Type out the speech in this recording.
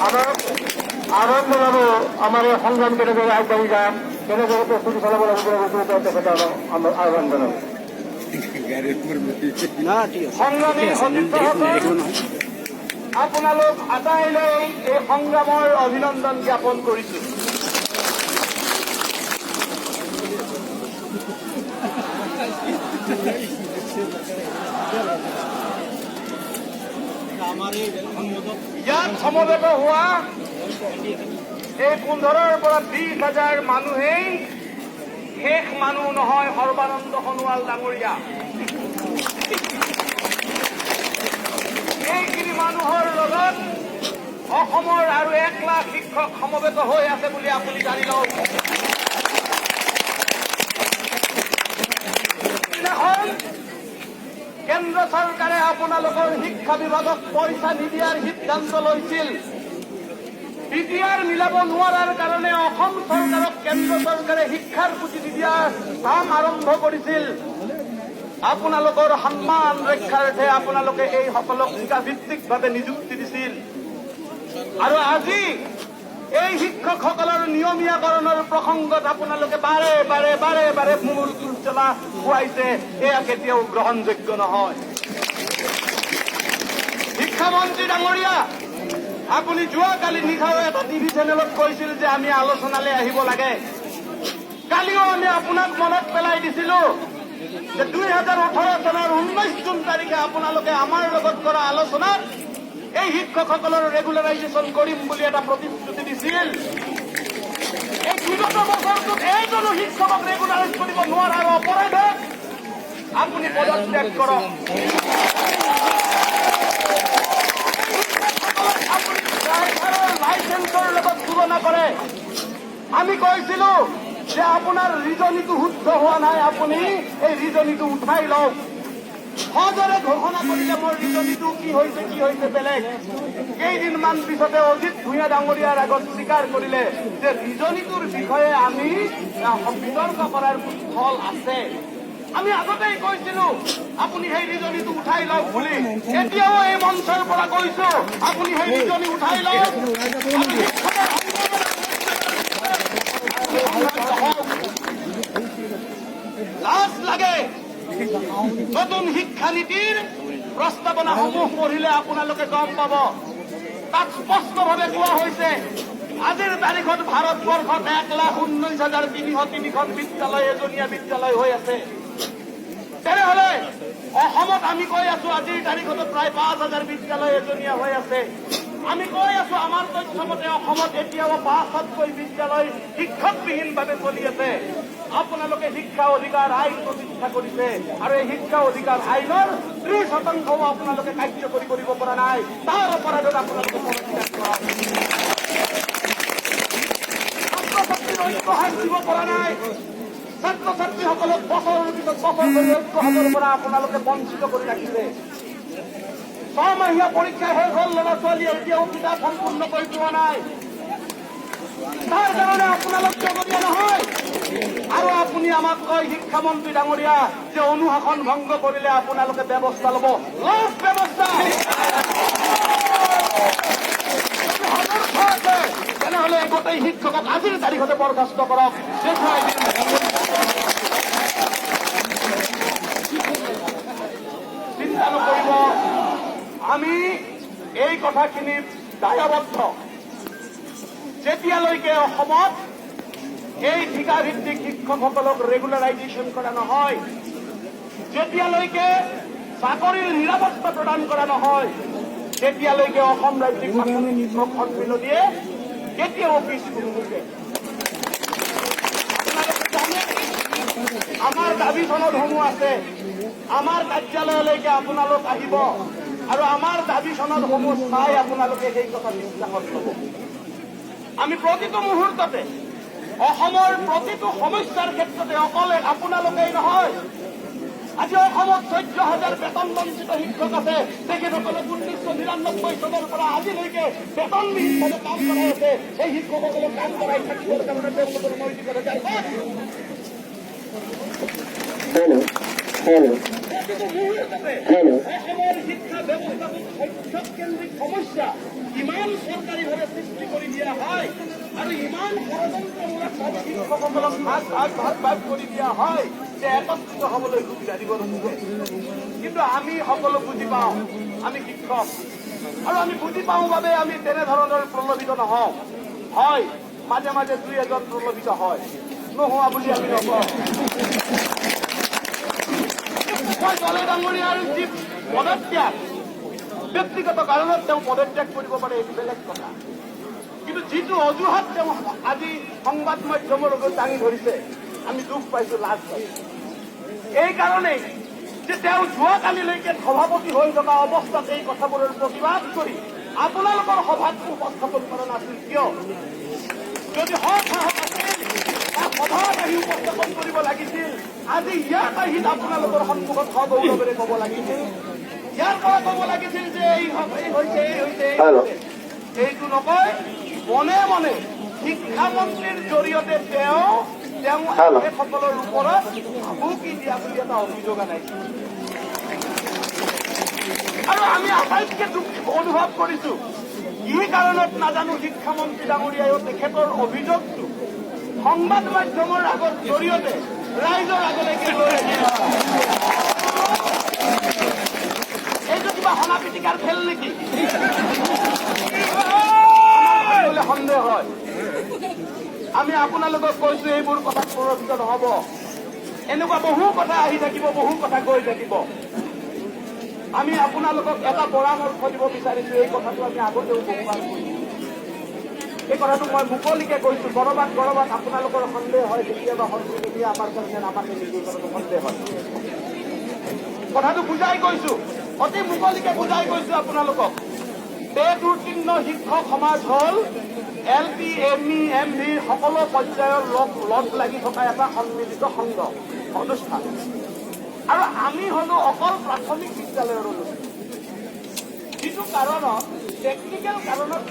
আমাক আহ্বান জনাব আমাৰ এই সংগ্ৰাম কেনেদৰে আগবাঢ়ি যাম, কেনেদৰে প্ৰস্তুতি চলাব লাগিব, তেখেতে আমাক আহ্বান জনাব। না, ঠিক আছে। সংগ্ৰামী সতীৰ্থসকল, আপোনালোক আটাইলৈ এই সংগ্ৰামৰ অভিনন্দন জ্ঞাপন কৰিছো। ইয়াত সমবেত হোৱা এই 15ৰ পৰা 20 হাজাৰ মানুহেই শেষ মানুহ নহয় সৰ্বানন্দ সোণোৱাল ডাঙৰীয়া। এইখিনি মানুহৰ লগত অসমৰ আৰু 1 লাখ শিক্ষক সমবেত হৈ আছে বুলি আপুনি জানি লওক। দিনাখন কেন্দ্ৰ চৰকাৰে আপোনালোকৰ শিক্ষা বিভাগক পইচা নিদিয়াৰ সিদ্ধান্ত লৈছিল। বিটিআৰ মিলাব নোৱাৰাৰ কাৰণে অসম চৰকাৰক কেন্দ্ৰ চৰকাৰে শিক্ষাৰ পুঁজি নিদিয়াৰ কাম আৰম্ভ কৰিছিল। আপোনালোকৰ সন্মান ৰক্ষাৰ্থে আপোনালোকে এই সকলক ঠিকাভিত্তিকভাৱে নিযুক্তি দিছিল আৰু আজি এই শিক্ষকসকলৰ নিয়মীয়াকৰণৰ প্ৰসংগত আপোনালোকে বাৰে বাৰে বাৰে বাৰে মূৰ জ্বলা খুৱাইছে। এয়া কেতিয়াও গ্ৰহণযোগ্য নহয়। শিক্ষামন্ত্ৰী ডাঙৰীয়া, আপুনি যোৱাকালি নিশাও এটা টিভি চেনেলত কৈছিল যে আমি আলোচনালৈ আহিব লাগে। কালিও আমি আপোনাক মনত পেলাই দিছিলো যে 2018 চনৰ 19 জুন তাৰিখে আপোনালোকে আমাৰ লগত কৰা আলোচনাত এই শিক্ষকসকলৰ ৰেগুলাৰাইজেশ্যন কৰিম বুলি এটা প্ৰতিশ্ৰুতি দিছিল। এই বিগত বছৰটোত এজনো শিক্ষকক ৰেগুলাৰাইজ কৰিব নোৱাৰাৰ অপৰাধত আপুনি পদত্যাগ কৰক। আপুনি ড্ৰাইভাৰৰ লাইচেন্সৰ লগত তুলনা কৰে। আমি কৈছিলো যে আপোনাৰ ৰিজনিটো শুদ্ধ হোৱা নাই, আপুনি এই ৰিজনিটো উঠাই লওক। সজোৰে ঘোষণা কৰিলে মোৰ ৰিজনিটো কি হৈছে কি হৈছে বেলেগ। কেইদিনমান পিছতে অজিত ভূঞা ডাঙৰীয়াৰ আগত স্বীকাৰ কৰিলে যে ৰিজনিটোৰ বিষয়ে আমি বিতৰ্ক কৰাৰ স্থল আছে। আমি আগতেই কৈছিলো আপুনি সেই ৰিজনিটো উঠাই লওক বুলি। এতিয়াও এই মঞ্চৰ পৰা কৈছো, আপুনি সেই ৰিজনি উঠাই লওক। আমি শিক্ষকৰ সংগ্ৰাম লাজ লাগে। নতুন শিক্ষানীতিৰ প্ৰস্তাৱনাসমূহ পঢ়িলে আপোনালোকে গম পাব, তাত স্পষ্টভাৱে কোৱা হৈছে আজিৰ তাৰিখত ভাৰতবৰ্ষত 1,19,303খন বিদ্যালয় এজনীয়া বিদ্যালয় হৈ আছে। তেনেহলে অসমত আমি কৈ আছো আজিৰ তাৰিখতো প্ৰায় 5 হাজাৰ বিদ্যালয় এজনীয়া হৈ আছে। আমি কৈ আছো, আমাৰ তথ্য মতে অসমত এতিয়াও 5তকৈ বিদ্যালয় শিক্ষকবিহীনভাৱে চলি আছে। আপোনালোকে শিক্ষা অধিকাৰ আইন প্ৰতিষ্ঠা কৰিছে আৰু এই শিক্ষা অধিকাৰ আইনৰ 30%ও আপোনালোকে কাৰ্যকৰী কৰিব পৰা নাই। তাৰ অপৰাধত আপোনালোকে পদত্যাগ কৰক। ছাত্ৰ ছাত্ৰীৰ ঐক্য দিব পৰা নাই। ছাত্ৰ ছাত্ৰীসকলক বছৰৰ পিছত বছৰ ধৰি ঐক্যহাতৰ পৰা আপোনালোকে বঞ্চিত কৰি ৰাখিছে। ছমহীয়া পৰীক্ষা শেষ হ'ল, ল'ৰা ছোৱালীয়ে এতিয়াও কিতাপ সম্পূৰ্ণ কৰি পোৱা নাই। তাৰ কাৰণে আপোনালোক জগৰীয়া নহয়। আৰু আপুনি আমাক কয়, শিক্ষামন্ত্ৰী ডাঙৰীয়া, যে অনুশাসন ভংগ কৰিলে আপোনালোকে ব্যৱস্থা ল'ব। লওক ব্যৱস্থা। যদি সামৰ্থ্য আছে, তেনেহ'লে গোটেই শিক্ষকক আজিৰ তাৰিখতে বৰখাস্ত কৰক, দেখুৱাই দিম। চিন্তা নকৰিব, আমি এই কথাখিনিত দায়বদ্ধ। যেতিয়ালৈকে অসমত এই ঠিকাভিত্তিক শিক্ষকসকলক ৰেগুলাৰাইজেশ্যন কৰা নহয়, যেতিয়ালৈকে চাকৰিৰ নিৰাপত্তা প্ৰদান কৰা নহয়, তেতিয়ালৈকে অসম ৰাজ্যিক মাধ্যমিক শিক্ষক সন্মিলনীয়ে কেতিয়াও পিছ নুহুকে। আপোনালোকে জানে, আমাৰ দাবী সনদসমূহ আছে। আমাৰ কাৰ্যালয়লৈকে আপোনালোক আহিব আৰু আমাৰ দাবী সনদসমূহ চাই আপোনালোকে সেই কথা বিশ্বাসত ল'ব। আমি প্ৰতিটো মুহূৰ্ততে অসমৰ প্ৰতিটো সমস্যাৰ ক্ষেত্ৰতে, অকল আপোনালোকেই নহয়, আজি অসমত 14 হাজাৰ বেতন বঞ্চিত শিক্ষক আছে। তেখেতসকলক 1999 চনৰ পৰা আজিলৈকে বেতনবিহীনভাৱে কাম কৰাই আছে। সেই শিক্ষকসকলক কাম কৰাই থাকিবৰ কাৰণে তেওঁলোকৰ নৈতিক অধিকাৰ ক'ত? Hello', hello'. প্ৰতিটো মুহূৰ্ততে হেল্ল'। অসমৰ শিক্ষা ব্যৱস্থাটোত শিক্ষক কেন্দ্ৰিক সমস্যা ইমান চৰকাৰে চৰকাৰীভাৱে সৃষ্টি কৰি দিয়া হয় আৰু ইমান ষড়যন্ত্ৰমূলকভাৱে শিক্ষকসকলক ভাগ ভাগ ভাগ ভাগ কৰি দিয়া হয় যে একত্ৰিত হ'বলৈ সুবিধা দিব নোখোজে। কিন্তু আমি সকলো বুজি পাওঁ, আমি শিক্ষক আৰু আমি বুজি পাওঁ বাবে আমি তেনেধৰণৰ প্ৰলোভিত নহওঁ। হয়, মাজে মাজে দুই এজন প্ৰলোভিত হয়, নোহোৱা বুলি আমি নকওঁ। মই দলে ডাঙৰীয়াৰ যি পদত্যাগ, ব্যক্তিগত কাৰণত তেওঁ পদত্যাগ কৰিব পাৰে, এইটো বেলেগ কথা। কিন্তু যিটো অজুহাত তেওঁ আজি সংবাদ মাধ্যমৰ আগত দাঙি ধৰিছে, আমি দুখ পাইছো, লাজ পাইছো। এই কাৰণেই যে তেওঁ যোৱাকালিলৈকে সভাপতি হৈ থকা অৱস্থাত এই কথাবোৰৰ প্ৰতিবাদ কৰি আপোনালোকৰ সভাত উপস্থাপন কৰা নাছিল কিয়? যদি সৎ সাহস আছিল, সভাত আহি উপস্থাপন কৰিব লাগিছিল। আজি ইয়াত আহি আপোনালোকৰ সন্মুখত সগৌৰৱেৰে ক'ব লাগিছিল, ইয়াৰ পৰা ক'ব লাগিছিল যে এই হৈছে, এই হৈছে, এই হৈছে। এইটো নকয়, মনে মনে শিক্ষামন্ত্ৰীৰ জৰিয়তে তেওঁ তেওঁ তেখেতসকলৰ ওপৰত ভাবুকি দিয়া বুলি এটা অভিযোগ আনাইছে। আৰু আমি আটাইতকৈ দুখ অনুভৱ কৰিছো, কি কাৰণত নাজানো, শিক্ষামন্ত্ৰী ডাঙৰীয়াইও তেখেতৰ অভিযোগটো সংবাদ মাধ্যমৰ আগত জৰিয়তে ৰাইজৰ আগলৈকে লৈ আহিছে। এইটো কিবা সনা পিটিকাৰ খেল নেকি? আমাৰ সন্দেহ হয়। আমি আপোনালোকক কৈছো, এইবোৰ কথাত প্ৰভাৱিত নহব। এনেকুৱা বহু কথা আহি থাকিব, বহু কথা গৈ থাকিব। আমি আপোনালোকক এটা পৰামৰ্শ দিব বিচাৰিছো। এই কথাটো আমি আগতেও বহুবাৰ কৈছো, এই কথাটো মই মুকলিকে কৈছো। কৰবাত কৰবাত আপোনালোকৰ সন্দেহ হয়, কেতিয়াবা সন্দেহ আমাৰ কাৰণে নামাতে নেকি, কথাটো সন্দেহ হয়। কথাটো বুজাই কৈছো, অতি মুকলিকে বুজাই কৈছো আপোনালোকক। টেট উত্তীৰ্ণ শিক্ষক সমাজ হ'ল L P, M E, M V সকলো পৰ্যায়ৰ লগ লগ লাগি থকা এটা সন্মিলিত সংঘ অনুষ্ঠান। আৰু আমি হলো অকল প্ৰাথমিক বিদ্যালয়ৰ অনুষ্ঠান, যিটো কাৰণত টেকনিকেল কাৰণত